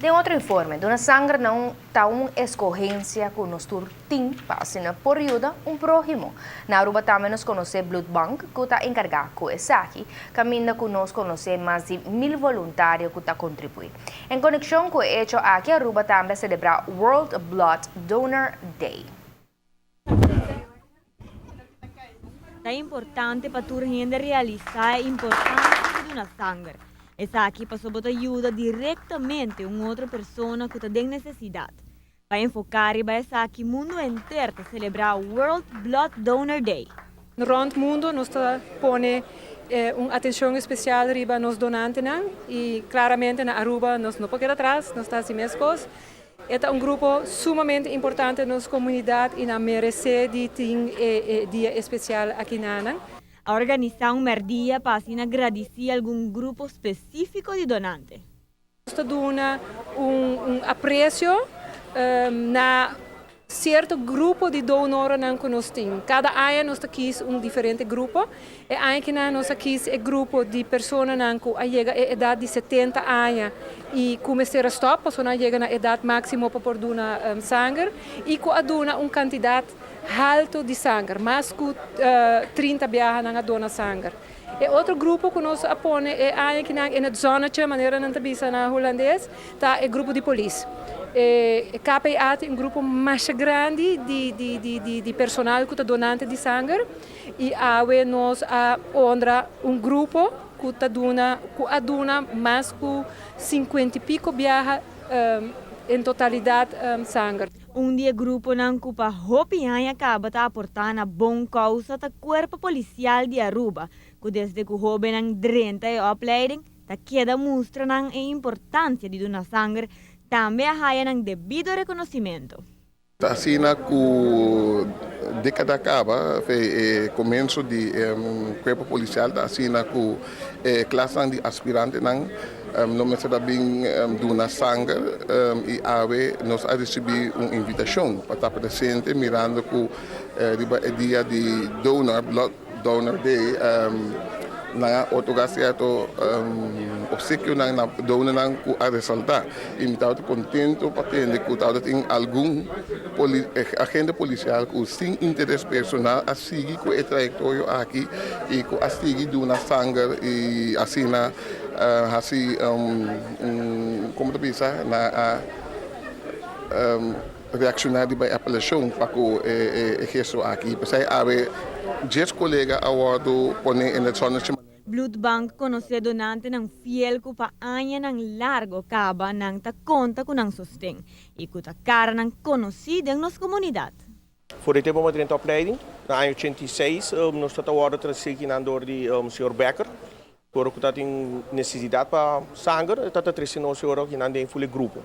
Den otro informe, duna sanger no ta un escogencia cu nos tur tin pa asina por yuda un prohimo. Na Aruba tambe nos conoce Bloedbank, cu ta encarga cu esaki, caminda cu nos conoce mas di 1000 voluntario cu ta contribui. En conexion cu e hecho aki, Aruba tambe a celebra World Blood Donor Day. Ta importante pa tur hende realisa e importancia di duna sanger. Esaki pasobra bo ta yuda directamente un otro persona cu ta den necesidad. Pa enfoca riba esaki mundo henter ta celebra World Blood Donor Day. Rond mundo nos ta pone un atencion especial riba nos donantenan y claramente na Aruba nos no por keda atras, nos ta haci mescos. E ta un grupo sumamente importante den nos comunidad y nan merece di tin e dia especial aki na nan. A organisa un merdia pa asina gradici algun grupo specifico di donante. Nos ta duna un aprecio na cierto grupo di donorennan cu nos tin. Cada aña nos ta kies un diferente grupo. E aña kinan nos a kies e grupo di personanan cu a yega e edad di 70 aña y cu mester a stop pasobra nan a yega na edad maximo pa por duna sanger y cu a duna un cantidad halto di sanger, mas cu 30 biaha nan a dona sanger. E otro grupo cu nos a pone e aña kinan in het zonnetje, manera nan ta bisa na Hulandes, ta e grupo di polis. E KPA ta un grupo masha grandi di personal cu ta donante di sanger y awe nos a honra un grupo cu ta duna, cu a duna mas cu 50 y pico biaha en totalidad sanger. Un di e gruponan cu pa hopi aña caba ta aporta na bon causa ta Cuerpo Policial di Aruba, cu desde cu hobennan drenta e opleiding ta keda mustra nan e importancia di duna sanger, tambe a haya nan debido reconocimento. Asina cu decada caba, e comienso di Cuerpo Policial, ta asina cu e klasnan di aspirantenan no mester a bin duna sanger y awe nos a ricibi un invitacion pa ta presente mirando cu riba e dia di donor, Blood Donor Day, nan a otorga cierto obsequionan na donornan cu a resalta y mi tabata contento pa tende cu tabata tin algun agente policial cu sin interes personal a sigui cu e trayectorio aki y cu a sigui duna sanger y asina haci un, como ta bisa, nan a reacciona riba e apelacion pa cu e gesto aki. P'esey awe 10 colega a wordo pone in het zonnetje. Bloedbank conoce donantenan fiel cu pa añanan largo caba nan ta conta cu nan sosten y cu ta caranan conoci den nos comunidad. For di tempo mi a drenta opleiding, na aña 86, nos ta wordo trece nan door di señor Becker. Ora cu tin necesidad pa sanger, ta trece nos ora cu nan den full grupo.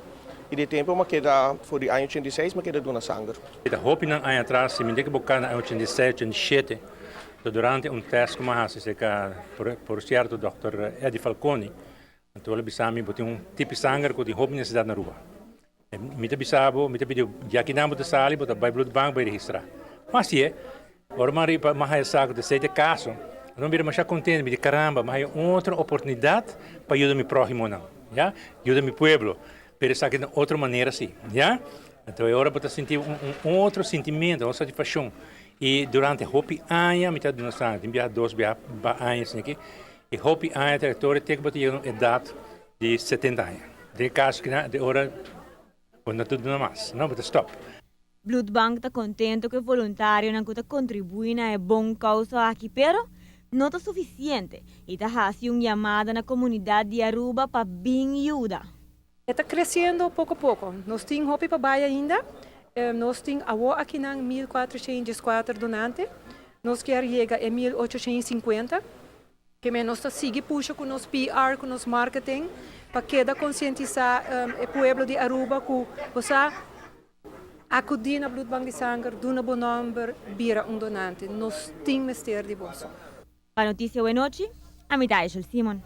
Y di tempo mi a keda, for di aña 86, mi a keda duna sanger. Ta hopi nan aña atras, si mi ta ekiboca, na aña 86, 87, durante un test cu mi a haci, por, por cierto, Dr. Eddie Falconi, anto el a bisa mi, tin un tipo di sanger cu tin hopi necesidad na Aruba. Mi ta bisabo, mi ta pidi, ya cu nan bo ta sali, bo ta bay Bloedbank bay registra. Mas si, ora mi riba mi a sa cu esey caso, mi a bira masha contento, mi di caramba, mi a otro oportunidad pa yuda mi prohimo nan, ya? Yuda mi pueblo. Pero esaki di otro manera si, ya? Anto awor bo ta sinti un otro sentimento, un satisfaccion. Y durante hopi aña, mi ta duna sanger, tin biaha dos biaha pa aña asina aki. Y hopi aña trayectoria te cu bo ta yega na edad di 70 aña. Den caso cu di ora bo no ta duna mas, no, bo ta stop. Bloedbank ta contento cu e voluntarionan cu ta contribui na e bon causa aki, pero no ta suficiente y ta haci un yamada na comunidad di Aruba pa bin yuda. Ta creciendo poco poco. Nos tin hopi pa bay ainda. Nos tin awo aki nan 1404 donante. Nos kier yega na 1850. Kiermen nos ta sigui pusha cu nos PR, cu nos marketing, pa keda concientisa e pueblo di Aruba cu bo sa acudi na Bloedbank di Sanger, duna bo nomber, bira un donante. Nos tin mester di boso. Pa Noticia Buenochi, ami ta Aishel Simon.